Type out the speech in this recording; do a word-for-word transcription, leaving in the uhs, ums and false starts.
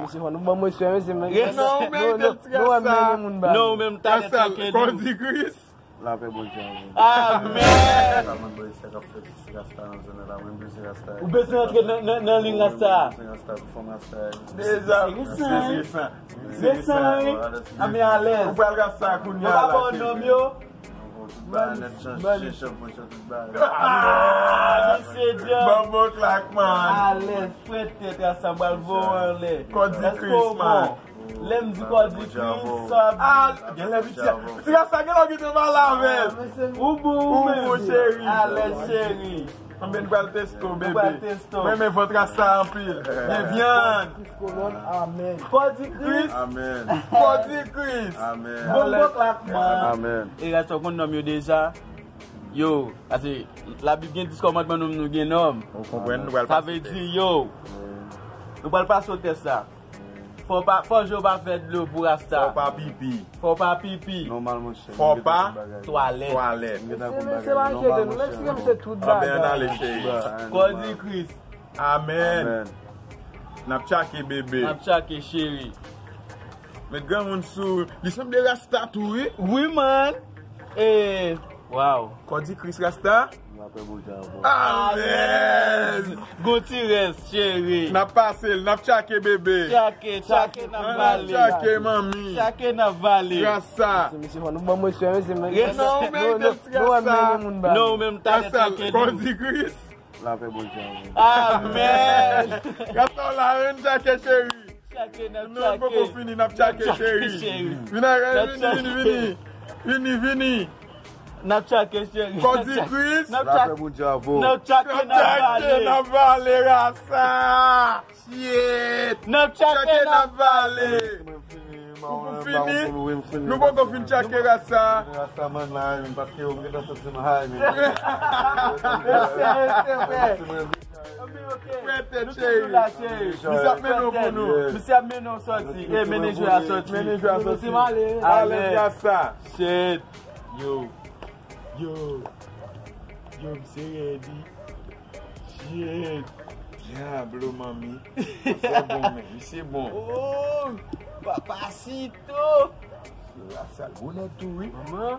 Mesye, fò nou ban mwen sè, mesye, men. Res non, ou merite ti rasta. Non, ou menm talè tchake nou. Kòdi Kris. Lapè Bondye avè w. Amèn. Sa mwen bò isit k ap fè ti rasta nan zòn nan la, mwen bezwen rasta. Ou bezwen antre nan, nan, nan liy rasta. Mwen bezwen rasta pou fòm rasta. Deja, se resan, wi. Resan, wi. A, men alèz. Ou pral rasta kounye a la. Ou pa ba w nonm yo. Tout bagay nèt chanje, chanpon, chanpon, tout bagay. Ah, mesye djanm. Ban m yon klak, man. Alèz, frè tèt rasta, m pral voye w anlè. Kòdi Kris, man. Lè m di Kòdi Kris, sa ap di. Ah, gen lè piti. Piti rasta, gen lè w gentan pale avè l. Ou bon, ou bon, cheri. Alèz, cheri. Anben, nou pral teste w, bebe. Nou pral teste w. Mwen renmen vant rasta anpil. Gen vyann. Kris kolòn, amèn. Kòdi Kris. Amèn. Kòdi Kris. Amèn. Bon, bon klak, man. Amèn. E rasta, w konn nonm yo deja. Yo, pase Labib gen dis kòmandman, nou, nou gen nonm. Ou konprann, nou pral pase tès. Sa vle di, yo, nou pral pase w tès la. Fò pa, fò je w pa fè dlo pou rasta. Fò w pa pipi. Fò w pa pipi. Nòmal, monchè. Fò w pa twalèt. Twalèt. Mesye, mesye pa enkyete nou, menm si menm se tout bagay. Anben, ann ale, cheri. Kòdi Kris. Amèn. Amèn. N ap tchake, bebe. N ap tchake, cheri. Met granmoun sou, li sanble rasta tou, wi. Wi, man. E, waw. Kòdi Kris rasta. Lapè Bondye avè w. Amèn. Gon ti rès, cheri. N ap pase l, n ap tchake bebe. Tchake, tchake, n ap vale. N ap tchake manmi. Tchake, n ap vale. Rasta. Mesye, mesye, fò nou ban mwen sè, mesye, men. Res non, ou merite ti rasta. Non, ou menm talè tchake nou. Kòdi Kris. Lapè Bondye avè w. Amèn. Rasta w la, n tchake cheri. Tchake, n ap tchake. Nou poko fini, n ap tchake cheri. Vini, vini, vini, vini. Vini, vini. N ap tchake cheri. Kòdi Kris. Lapè Bondye avè w. N ap tchake, n ap vale. N ap tchake, n ap vale, rasta. Shit. N ap tchake, n ap vale. Ou pou fini? Nou poko fin tchake rasta. Rasta man la, men, paske yo gentan santi m high, men. Frè tèt cheri. Misye ap mennen w pou nou. Misye ap mennen w sòti. E, mennen jwe a sòti. Mennen jwe a sòti. Alèz rasta. Shit. Yo. Yo. Yo, misye rèd wi. Shit. Diablo, manmi. Misye bon, men. Misye bon. Oh, Papacito. Misye rasta l bonè tou, wi. Manman.